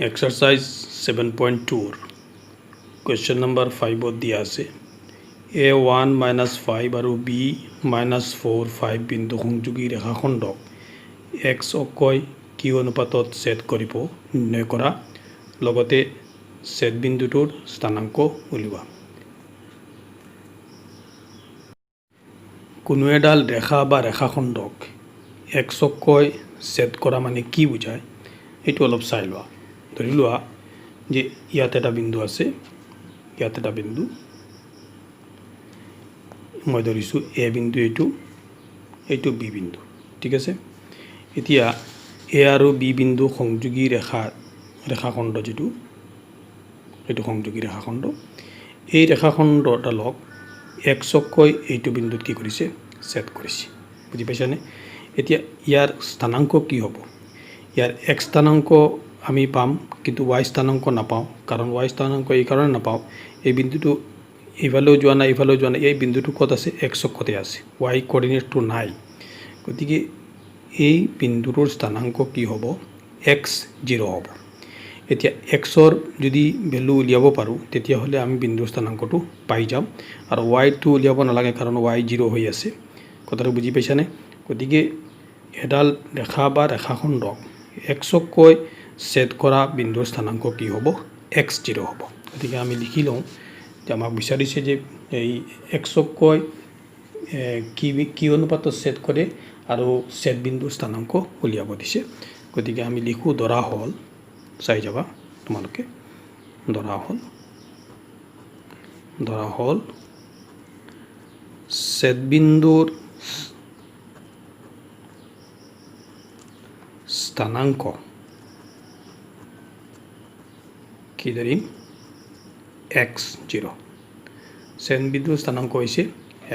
Exercise 7.2ৰ question number 5ত দিয়া আছে, এ 1 minus 5 আৰু বি মাইনাছ 4 5 বিন্দু সংযোগী ৰেখাখণ্ডক এক্স অক্ষই কি অনুপাতত ছেদ কৰিব নিৰ্ণয় কৰা, লগতে ছেদ বিন্দুটোৰ স্থানাংক উলিওৱা। কোনো এডাল ৰেখা বা ৰেখাখণ্ডক এক্স অক্ষই ছেদ কৰা মানে কি বুজায়, এইটো অলপ চাই লোৱা। ধৰি লোৱা যে ইয়াত এটা বিন্দু আছে, ইয়াত এটা বিন্দু। মই ধৰিছোঁ এ বিন্দু এইটো, এইটো বি বিন্দু, ঠিক আছে? এতিয়া এ আৰু বি বিন্দু সংযোগী ৰেখা, ৰেখাখণ্ড যিটো, এইটো সংযোগী ৰেখাখণ্ড। এই ৰেখাখণ্ডডালক এক্স অক্ষই এইটো বিন্দুত কি কৰিছে? ছেদ কৰিছে। বুজি পাইছানে? এতিয়া ইয়াৰ স্থানাংক কি হ'ব? ইয়াৰ এক্স স্থানাংক আমি পাম, কিন্তু ৱাই স্থানাংক নাপাওঁ। কাৰণ ৱাই স্থানাংক এইকাৰণে নাপাওঁ, এই বিন্দুটো এইফালেও যোৱা নাই, এইফালেও যোৱা নাই। এই বিন্দুটো ক'ত আছে? এক্স অক্ষতে আছে, ৱাই কৰ্ডিনেটটো নাই। গতিকে এই বিন্দুটোৰ স্থানাংক কি হ'ব? এক্স জিৰ' হ'ব। এতিয়া এক্সৰ যদি ভেলু উলিয়াব পাৰোঁ, তেতিয়াহ'লে আমি বিন্দুৰ স্থানাংকটো পাই যাম আৰু ৱাইটো উলিয়াব নালাগে, কাৰণ ৱাই জিৰ' হৈ আছে। কথাটো বুজি পাইছানে? গতিকে এডাল ৰেখা বা ৰেখাখণ্ডক এক্স অক্ষই ছেদ কৰা বিন্দুৰ স্থানাংক কি হ'ব? এক্স জিৰ' হ'ব। গতিকে আমি লিখি লওঁ যে আমাক বিচাৰিছে যে এই এক্স অক্ষই কি কি অনুপাতত ছেদ কৰে আৰু ছেদ বিন্দুৰ স্থানাংক উলিয়াব দিছে। গতিকে আমি লিখোঁ, ধৰা হ'ল, চাই যাবা তোমালোকে, ধৰা হ'ল ছেদবিন্দুৰ স্থানাংক কি ধৰিম? X zero'. ছেদবিন্দুৰ স্থানাংক হৈছে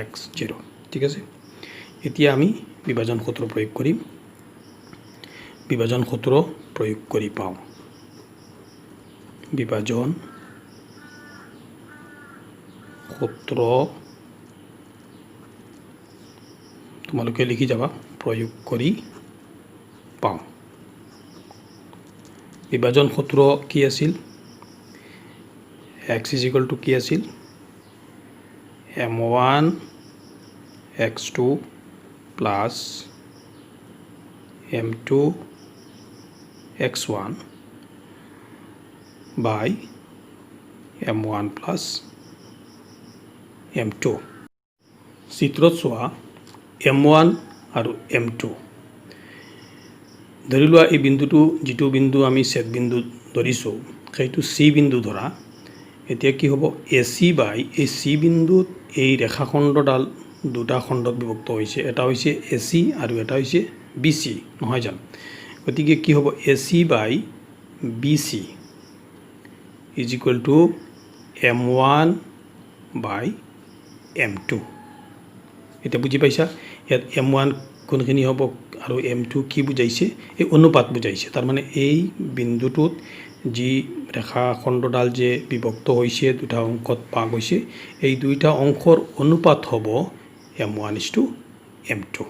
এক্স জিৰ', ঠিক আছে? এতিয়া আমি বিভাজন সূত্ৰ প্ৰয়োগ কৰিম। বিভাজন সূত্ৰ প্ৰয়োগ কৰি পাওঁ, বিভাজন সূত্ৰ তোমালোকে লিখি যাবা, প্ৰয়োগ কৰি পাওঁ। বিভাজন সূত্ৰ কি আছিল? এক্স is equal to কি আছিল? M one x two plus M two x one by M one plus M two. চিত্ৰত চোৱা, এম ওৱান আৰু এম টু। ধৰি লোৱা এই বিন্দুটো, যিটো বিন্দু আমি ছেদ বিন্দু ধৰিছোঁ, সেইটো চি বিন্দু ধৰা। এতিয়া কি হ'ব? এ চি বাই, এই চি বিন্দুত এই ৰেখাখণ্ডডাল দুটা খণ্ডত বিভক্ত হৈছে। এটা হৈছে এ চি আৰু এটা হৈছে বি চি, নহয় জানো? গতিকে কি হ'ব? এ C by B C is equal to M one by M two. এতিয়া বুজি পাইছা, ইয়াত এম ওৱান কোনখিনি হ'ব আৰু এম টু কি বুজাইছে? এই অনুপাত বুজাইছে। তাৰমানে এই বিন্দুটোত যি ৰেখাখণ্ডডাল যে বিভক্ত হৈছে, দুটা অংশত ভাগ হৈছে, এই দুইটা অংশৰ অনুপাত হ'ব M one is two M two.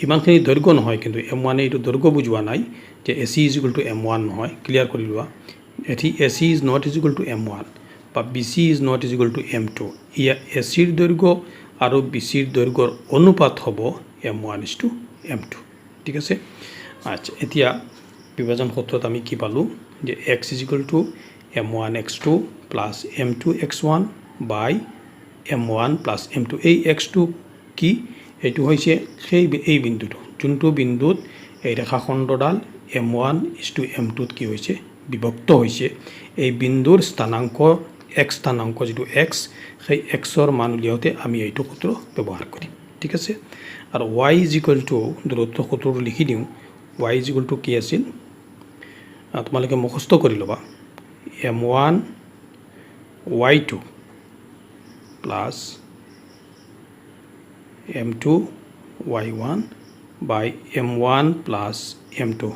ইমানখিনি দৈৰ্ঘ্য নহয়, কিন্তু এম ওৱানে এইটো দৈৰ্ঘ্য বুজোৱা নাই যে এ C is equal to M one নহয়। ক্লিয়াৰ কৰি লোৱা এটি, এ C is not is equal to M one বা B C is not is equal to M two. ইয়াৰ এ চিৰ দৈৰ্ঘ্য আৰু বি চিৰ দৈৰ্ঘ্যৰ অনুপাত হ'ব M one is two M two, ঠিক আছে? আচ্ছা, এতিয়া বিভাজন সূত্ৰত আমি কি পালোঁ যে x is equal to M one x two plus M two x one by M one plus M two. এই এক্স টু কি? এইটো হৈছে সেই এই বিন্দুটো, যোনটো বিন্দুত এই ৰেখাখণ্ডডাল M one is two M টুত কি হৈছে? বিভক্ত হৈছে। এই বিন্দুৰ স্থানাংক, এক্স স্থানাংক যিটো এক্স, সেই এক্সৰ মান উলিয়াওঁতে আমি এইটো সূত্ৰ ব্যৱহাৰ কৰিম, ঠিক আছে? আৰু ৱাই is equal to, দূৰত্ব সূত্ৰটো লিখি দিওঁ। ৱাই is equal to কি আছিল? তোমালোকে মুখস্থ কৰি ল'বা। M one Y two plus M two Y one by M one plus M two.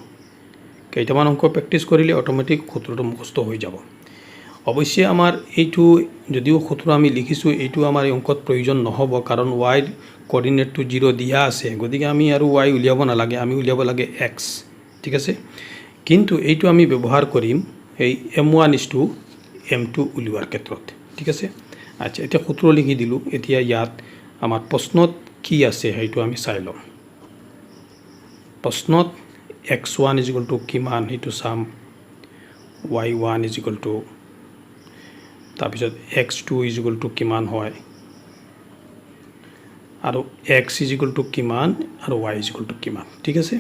কেইটামান অংক প্ৰেক্টিছ কৰিলে অট'মেটিক সূত্ৰটো মুখস্থ হৈ যাব। অৱশ্যে আমাৰ এইটো যদিও সূত্ৰ আমি লিখিছোঁ, এইটো আমাৰ এই অংকত প্ৰয়োজন নহ'ব, কাৰণ ৱাইৰ কৰ্ডিনেটটো জিৰ' দিয়া আছে। গতিকে আমি আৰু ৱাই উলিয়াব নালাগে, আমি উলিয়াব লাগে এক্স, ঠিক আছে? কিন্তু এইটো আমি ব্যৱহাৰ কৰিম। সেই M one is to M two উলিওৱাৰ ক্ষেত্ৰত। ঠিক আছে। আচ্ছা, এতিয়া সূত্ৰ লিখি দিলোঁ। এতিয়া ইয়াত আমাৰ প্ৰশ্নত কি আছে, সেইটো আমি চাই ল'ম। প্ৰশ্নত X one is equal to কিমান, সেইটো চাম। Y one is equal to, তাৰপিছত X two is equal to কিমান হয় আৰু এক্স is equal to কিমান আৰু why is equal to কিমান। ঠিক আছে।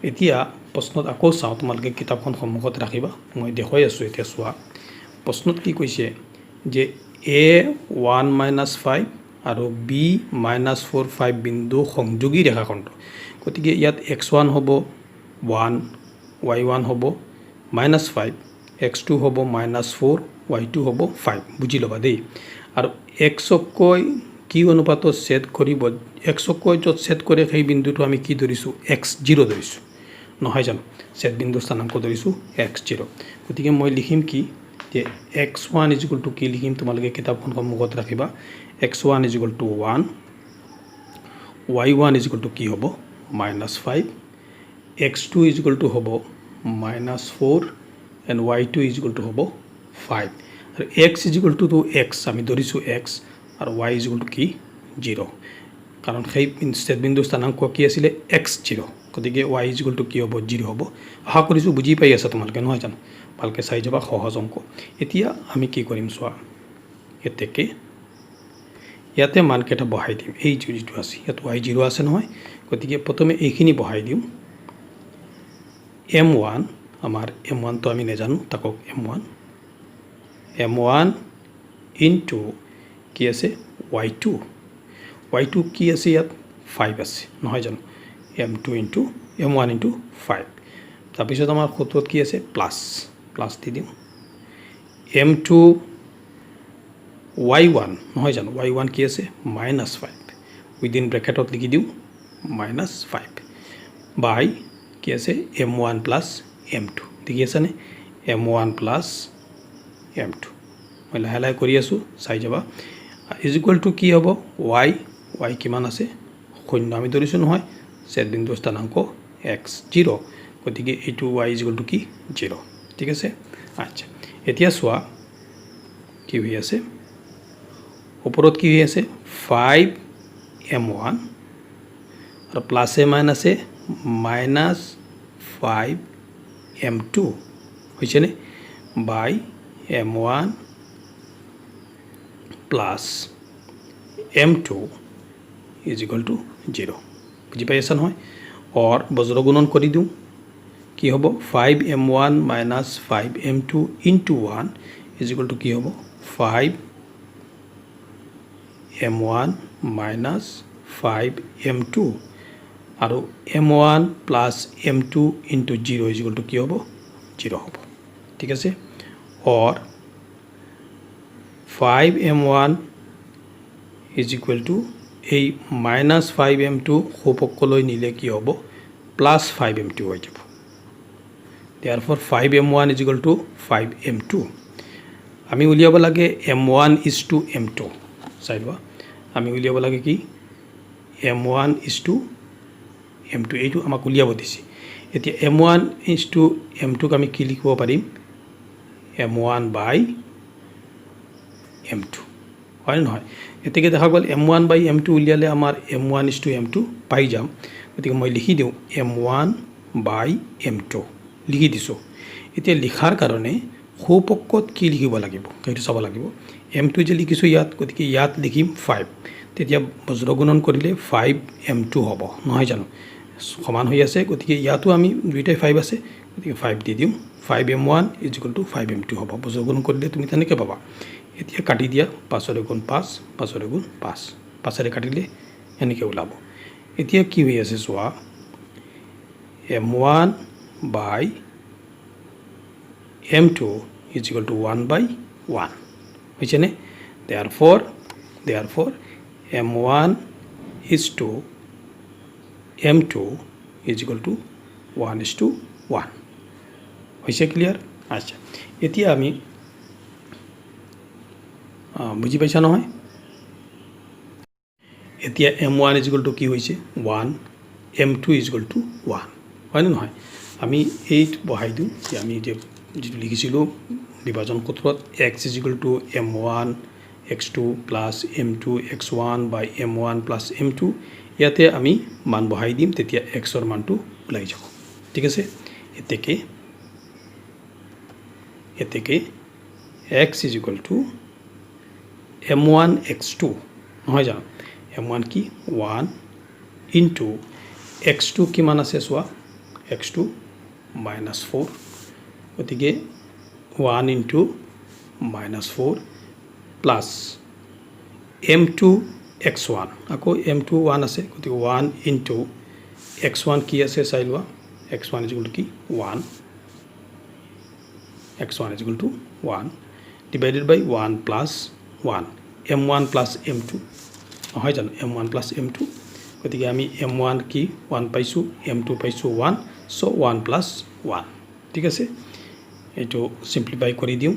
এতিয়া প্ৰশ্নত আকৌ চাওঁ। তোমালোকে কিতাপখন সন্মুখত ৰাখিবা, মই দেখুৱাই আছোঁ। এতিয়া চোৱা, প্ৰশ্নত কি কৈছে যে এ ওৱান মাইনাছ ফাইভ আৰু বি মাইনাছ ফ'ৰ ফাইভ বিন্দু সংযোগী ৰেখাখণ্ড। গতিকে ইয়াত এক্স ওৱান হ'ব ওৱান, why one হ'ব মাইনাছ ফাইভ, এক্স টু হ'ব মাইনাছ ফ'ৰ, why two হ'ব ফাইভ। বুজি ল'বা দেই। আৰু এক্স অক্ষই কি অনুপাতত ছেদ কৰিব? এক্স অক্ষই য'ত ছেদ কৰে, সেই বিন্দুটো আমি কি ধৰিছোঁ? এক্স জিৰ' ধৰিছোঁ, নহয় জানো? ছেদ বিন্দু স্থানাংক ধৰিছোঁ এক্স জিৰ'। গতিকে মই লিখিম কি যে X one is equal to কি লিখিম? তোমালোকে কিতাপখন সন্মুখত ৰাখিবা। X one is equal to one, Y one is equal to কি হ'ব? Minus five। X two is equal to হ'ব minus four and Y two is equal to হ'ব ফাইভ। আৰু X is equal to X আমি ধৰিছোঁ x আৰু why is equal to কি? Zero'. কাৰণ সেই ছেদবিন্দু স্থানাংক কি আছিলে? X zero'. গতিকে why is equal to কি হ'ব? জিৰ' হ'ব। আশা কৰিছোঁ বুজি পাই আছা তোমালোকে, নহয় জানো? ভালকৈ চাই যাবা, সহজ অংক। এতিয়া আমি কি কৰিম চোৱা। এতেকে ইয়াতে মানকেইটা বহাই দিম। এই যিটো আছে, ইয়াত why zero' আছে নহয়? গতিকে প্ৰথমে এইখিনি বহাই দিওঁ। এম ওৱান, আমাৰ এম ওৱানটো আমি নাজানো, তাকক M one. M one into কি আছে? why two. Why two কি আছে ইয়াত? ফাইভ আছে, নহয় জানো? M two into M one into five। তাৰপিছত আমাৰ সূত্ৰত কি আছে? প্লাছ, প্লাছ দি দিওঁ। এম টু why one, নহয় জানো? Why one কি আছে? Minus five. উইদিন ব্ৰেকেটত লিখি দিওঁ মাইনাছ ফাইভ। বাই কি আছে? M one plus M two। দেখি আছেনে? M one plus M two। মই লাহে লাহে কৰি আছোঁ, চাই যাবা। Is equal to কি হ'ব? Why, why কিমান আছে? শূন্য আমি ধৰিছোঁ নহয়, ছেদ বিন্দু স্থানাংক এক্স জিৰ'। গতিকে এইটো why is equal to কি? জিৰ'। ঠিক আছে। আচ্ছা, এতিয়া চোৱা কি হৈ আছে। ওপৰত কি হৈ আছে? ফাইভ এম ওৱান আৰু প্লাছে মাইনাছে মাইনাছ ফাইভ এম টু হৈছেনে? By M one plus M two is equal to zero। বুজি পাই আছা নহয়? অৰ বজ্ৰগুণন কৰি দিওঁ, কি হ'ব? Five M one minus five M two into one is equal to কি হ'ব? Five M one minus five M two আৰু M one plus M two into zero is equal to কি হ'ব? জিৰ' হ'ব। ঠিক আছে। Or five M one is equal to এই minus five M two সোঁপক্ষলৈ নিলে কি হ'ব? প্লাছ ফাইভ এম টু হৈ যাব। Therefore five M one is equal to five M two। আমি উলিয়াব লাগে M one is to M two। চাই লোৱা, আমি উলিয়াব লাগে কি? M one is to M two, এইটো আমাক উলিয়াব দিছে। এতিয়া M one is to M টুক আমি কি লিখিব পাৰিম? M one by M two, হয় নে নহয়? গতিকে দেখা গ'ল, M one by M two উলিয়ালে আমাৰ M one is to M two পাই যাম। গতিকে মই লিখি দিওঁ, M one by M two লিখি দিছোঁ। এতিয়া লিখাৰ কাৰণে সোঁপক্ষত কি লিখিব লাগিব, সেইটো চাব লাগিব। এম টু যে লিখিছোঁ ইয়াত, গতিকে ইয়াত লিখিম ফাইভ। তেতিয়া বজ্ৰগুণন কৰিলে ফাইভ এম টু হ'ব, নহয় জানো? সমান হৈ আছে। গতিকে ইয়াতো আমি দুইটাই ফাইভ আছে, গতিকে ফাইভ দি দিওঁ। Five M one is equal to five M two হ'ব। বজ্ৰগুণ কৰিলে তুমি তেনেকৈ পাবা। এতিয়া কাটি দিয়া, পাঁচৰে গুণ পাঁচ, পাঁচৰে গুণ পাঁচ, পাঁচেৰে কাটিলে এনেকৈ ওলাব। এতিয়া কি হৈ আছে চোৱা। M one by M two is equal to one by one হৈছেনে? Therefore M one is to M two is equal to one is to one হৈছে। ক্লিয়াৰ? আচ্ছা, এতিয়া আমি বুজি পাইছা নহয়? এতিয়া M one is equal to কি হৈছে? One। M two is equal to one, হয়নে নহয়? আমি এইটো বহাই দিওঁ যে আমি যে যিটো লিখিছিলোঁ বিভাজন সূত্ৰত, x is equal to m one x two plus m two x one by m one plus m two। ইয়াতে আমি মান বহাই দিম, তেতিয়া এক্সৰ মানটো ওলাই যাব। ঠিক আছে। এতেকে x is equal to m one x two নহয় জানো? এম ওৱান কি? ওৱান ইনটু এক্স টু কিমান আছে চোৱা, এক্স টু মাইনাছ ফ'ৰ। গতিকে one into minus four plus m two x one, আকৌ এম টু ওৱান আছে, গতিকে ওৱান ইনটু এক্স ওৱান কি আছে চাই লোৱা। X one is equal to কি? One. X one is equal to one divided by one plus one, m one plus m two নহয় জানো? M one plus m two। গতিকে আমি M one কি ওৱান পাইছোঁ, এম টু পাইছোঁ one, so one plus one। ঠিক আছে। এইটো চিম্প্লিফাই কৰি দিওঁ,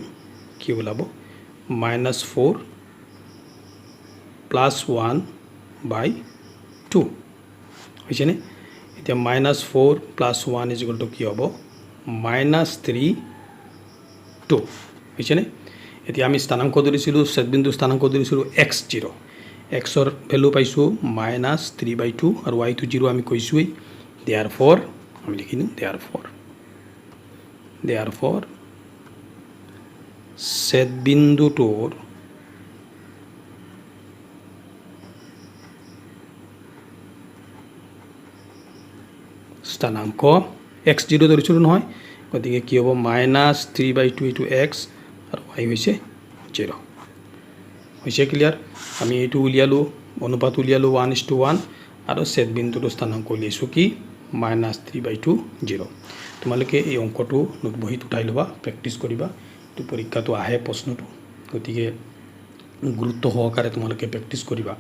কি ওলাব? Minus four plus one by two হৈছেনে? এতিয়া minus four plus one is equal to কি হ'ব? মাইনাছ থ্ৰী টু হৈছেনে? এতিয়া আমি স্থানাংক ধৰিছিলোঁ, ছেদবিন্দু স্থানাংক ধৰিছিলোঁ এক্স জিৰ'। এক্সৰ ভেলু পাইছোঁ মাইনাছ থ্ৰী বাই টু আৰু ৱাইটো জিৰ' আমি কৈছোঁৱেই। There for আমি লিখি দিওঁ, there for there for ছেদবিন্দুটোৰ স্থানাংক এক্স জিৰ' ধৰিছিলোঁ নহয়, গতিকে কি হ'ব? মাইনাছ থ্ৰী বাই টু, এইটো এক্স আৰু ৱাই হৈছে জিৰ'। হৈছে ক্লিয়াৰ? আমি এইটো উলিয়ালোঁ, অনুপাত উলিয়ালোঁ ওৱান is two one আৰু ছেদবিন্দুটোৰ স্থানাংক উলিয়াইছোঁ কি? Minus three by two, zero। তোমালোকে এই অংকটো নোট বহীত উঠাই ল'বা, প্ৰেক্টিছ কৰিবা। এইটো পৰীক্ষাটো আহে প্ৰশ্নটো, গতিকে গুৰুত্ব সহকাৰে তোমালোকে প্ৰেক্টিছ কৰিবা।